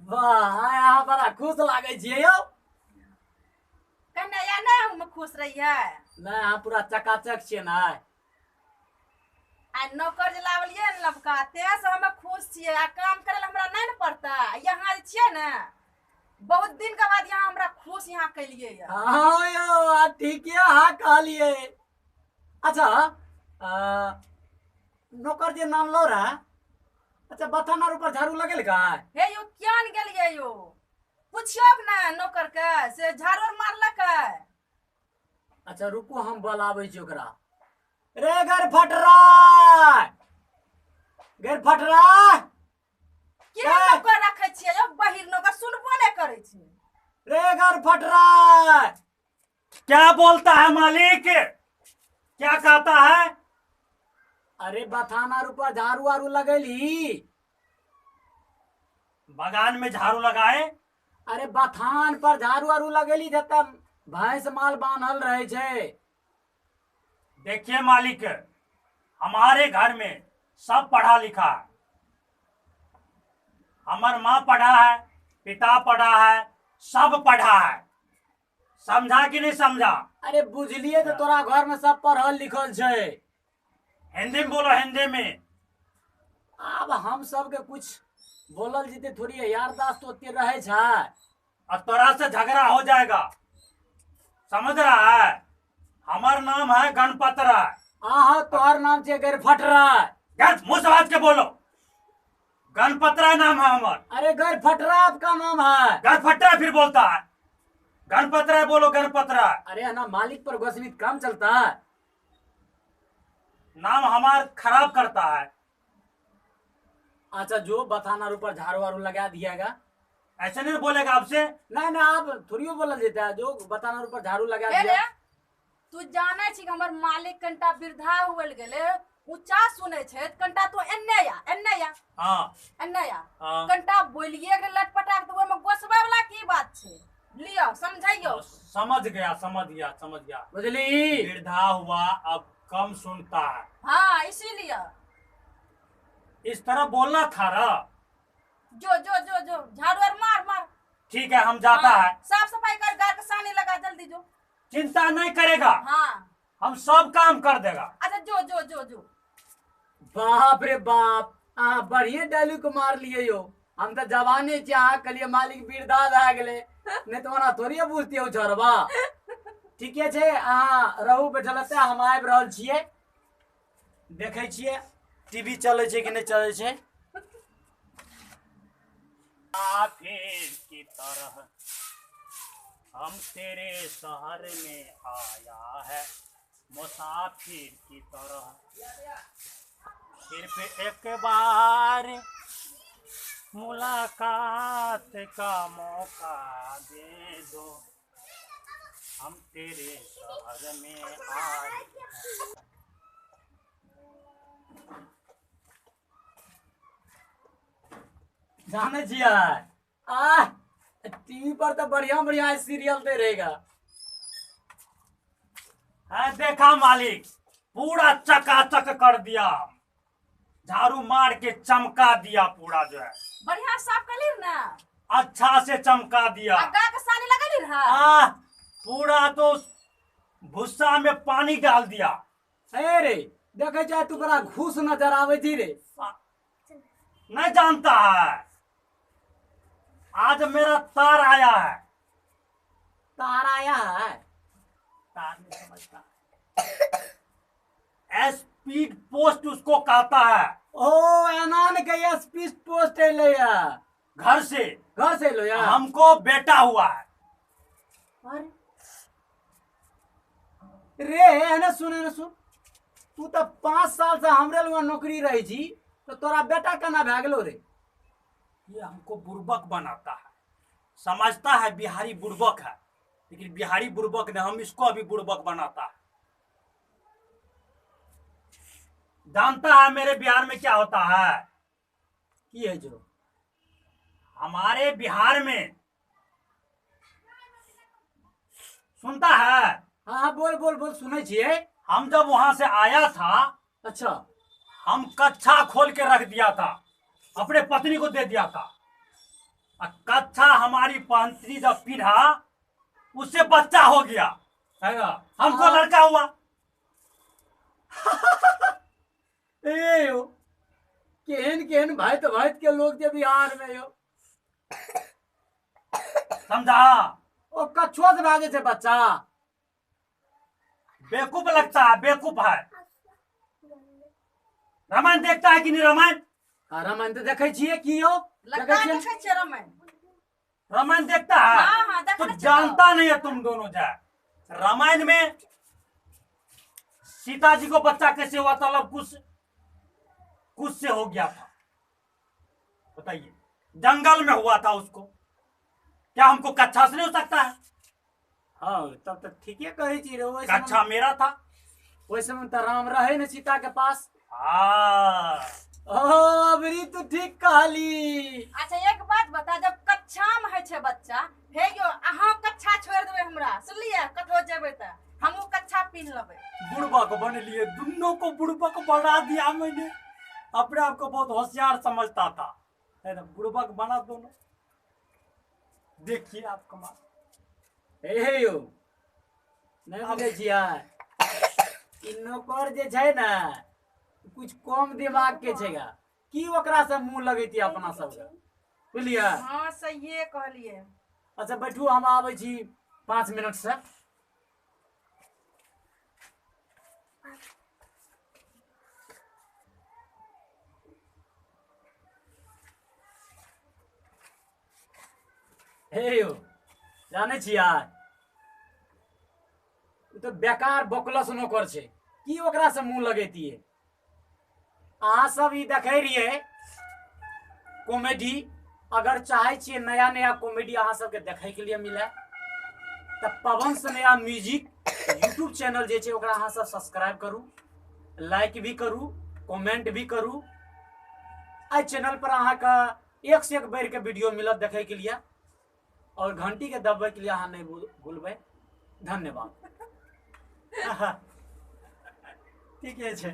वाह, आइ अहाँ बड़ा खुश लागै छियै यौ। कन्या या नहि हम खुश रहियै? नहि, अहाँ पूरा चकाचक छियै ने आइ। आ नौकर जे लावलियै ने लबका, तें से हम खुश छियै। आ काम करै लए हमरा नहि ने पड़तै। यहाँ जे छियै ने, बहुत दिन के बाद यहाँ हमरा खुश यहाँ कैलियै यऽ। हाँ यौ, आ ठीके अहाँ कहलियै। अच्छा, नौकर जे नाम लो रहा, अच्छा बथान आर ऊपर झाड़ू लगेलकै? हे यौ, किया ने गेलियै यौ? पुछियौ ने नौकर के से झाड़ू आर मारलकै। अच्छा रुकू, हम बोलाबै छी ओकरा। रे घर फटरा, घर फटरा। के नौकर रखै छियै यौ? बहिर नौकर सुनबो नहि करै छै। रे घर फटरा। क्या बोलता है मालिक, क्या कहता है? अरे बथान आर ऊपर झाड़ू आरू लगेली? बगान में झाड़ू लगाए? अरे बथान पर झाड़ू आरू लगेली जतऽ भैंस माल बान्हल रहे छै। देखिए मालिक, हमारे घर में सब पढ़ा लिखा है। हमार माँ पढ़ा है, पिता पढ़ा है, सब पढ़ा है। समझा कि नहीं समझा? अरे बुझलिए तो तोरा घर में सब पढ़ल लिखल छै। हिंदी में बोलो, हिंदी में। आब हम सबके कुछ बोलल जेते थोड़ी, यारदाश्त ओते रहे छै। और तोरा से झगड़ा हो जाएगा, समझ रहा है? हमार नाम है गणपत राय। आहा, तोहर नाम छै गरफट राय। गैर मुंह से बात के बोलो, गणपत राय नाम है हमार। अरे गरफट राय आपका नाम है। गणपत राय फिर बोलता है, गणपत राय बोलो, गणपत राय। अरे ना मालिक पर गोसनी काम चलता है। नाम हमार खराब करता है। अच्छा जो बथाना ऊपर झाड़ू वाड़ू लगा दिएगा। ऐसे नहीं बोलेगा आपसे। नहीं नहीं, आप थोड़ियो बोलल जेता है, जो बथाना ऊपर झाड़ू लगा हे दिया। रे, तू जानै छी कि हमर मालिक कनिटा वृद्धा हुअल गेलै, ऊँचा सुनै छै, तऽ कनिटा तू एन्ने या, एन्ने या। हाँ। एन्ने या। हाँ। कनिटा बोलिए गेलै लटपटा के, तऽ ओहिमे गोसबै वाला की बात छै? लिअ समझाइयो। समझ गया, समझ गया, समझ गया। बुझली? वृद्धा हुआ, अब कम सुनता है। हाँ, इसीलिए इस तरह बोलना था ना। जो जो जो जो झाड़ू और मार मार। ठीक है, हम जाता हाँ, है। साफ सफाई कर, घर के सानी लगा जल्दी जो। चिंता नहीं करेगा। हाँ। हम सब काम कर देगा। अच्छा जो जो जो जो। बाप रे बाप, अहाँ बढ़िए डायलॉग मार लिए यो। हम तो जवाने छी, अहाँ कहलिए मालिक वृद्धा भए गेलै, नहीं तो ओना थोड़िए बुझतियै उ झरबा। ठीके छै, अहाँ रहू बैठल एतऽ, हम आबि रहल छियै। देखै छियै टीवी चलै छै कि नहि चलै छै। आफिर की तरह हम तेरे शहर में आया है, मुसाफिर की तरह सिर्फ एक बार मुलाकात का मौका दे दो, हम तेरे शहर में आए हैं। जाने छियै आ टीवी पर तो बढ़िया बढ़िया सीरियल दे रहेगा। हाँ देखा मालिक, पूरा चकाचक कर दिया, झाड़ू मार के चमका दिया पूरा जो है। बढ़िया साफ कर ली ना, अच्छा से चमका दिया। आ गा के सानी लगा ली रहा। आ, पूरा तो भुस्सा में पानी डाल दिया। अरे देखे चाहे तू बड़ा घूस नजर आवे थी रे। नहीं जानता है, आज मेरा तार आया है। तार आया है? तार नहीं समझता, स्पीड पोस्ट उसको कहता है। ओ एनान के स्पीड पोस्ट एले या घर से, घर से लो यार। हमको बेटा हुआ है। अरे रे एने सुन, एने सुन, तू तो 5 साल से हमरे लुआ नौकरी रही छी, तो तोरा बेटा केना भए गेलो रे? ये हमको बुड़बक बनाता है, समझता है बिहारी बुड़बक है, लेकिन बिहारी बुड़बक ने हम इसको अभी बुड़बक बनाता है। जानता है मेरे बिहार में क्या होता है? की है जो हमारे बिहार में सुनता है? हाँ हाँ बोल बोल बोल, सुनै छियै। हम जब वहां से आया था, अच्छा, हम कच्छा खोल के रख दिया था, अपने पत्नी को दे दिया था। आ कच्छा हमारी पहनती जब पीढ़ा उससे बच्चा हो गया है ना, हमको हाँ। लड़का हुआ। ए यो, केहन केहन भाइत भाइत के लोग जे बिहार में यो। समझा? ओ कछुआ से भागे छै बच्चा। बेवकूफ लगता है, बेवकूफ है। रामायण देखता है कि नहीं रामायण? हाँ, रामायण तो देखै छियै की यौ? लगता देखै है छियै? देखै छियै रामायण। रामायण देखता है? हाँ, हाँ, तो देखने छियै। जानता नहीं है तुम दोनों जाए। रामायण में सीता जी को बच्चा कैसे हुआ था? लब कुछ कुछ से हो गया था, बताइए। जंगल में हुआ था उसको, क्या हमको कच्छा से नहीं हो सकता है? हाँ, तब तो ठीके कहै छी रे। ओहि कच्छा समय मेरा था। ओहि समय तऽ राम रहे ने सीता के पास। हाँ। ओ अबरी तू ठीक कहली। अच्छा एक बात बता, जब कच्छा में होइ छै बच्चा, हे यो अहाँ कच्छा छोड़ि देबै हमरा, सुनलियै? कतहो जेबै तऽ हमहूँ कच्छा पिन्ह लेबै। बुड़बक बन लिए, दोनों को बुड़बक बना दिया मैंने। अपने आप को बहुत होशियार समझता था, है ना? बुड़बक बना दोनों। देखिए आप कमाल। हे हे यौ, नहि बुझै छियै ई नौकर जे छै ने कुछ कम दिमाग के छै गा, की ओकरा से मुंह लगैती अपना सबके, बुझलियै? हाँ सहिए कहलियै। अच्छा बैठू, हम आबै छी 5 मिनट से। हे यौ, जानै छियै ओ तऽ बेकार बकलस नौकर छै, की ओकरा से मुंह लगैतियै? अहाँ सब ई देखै रहियै कॉमेडी, अगर चाहै छियै नया नया कॉमेडी अहाँ सबके देखै के लिए मिले तऽ पवन सनया म्यूजिक यूट्यूब चैनल जे छै ओकरा अहाँ सब सब्सक्राइब करू, लाइक भी करू, कमेंट भी करू। एहि चैनल पर अहाँके एक से एक बढ़ि के वीडियो मिलत देखै के लिए, और घंटी के दबबै के लिए अहाँ नहि भूलबै। धन्यवाद। ठीके छै।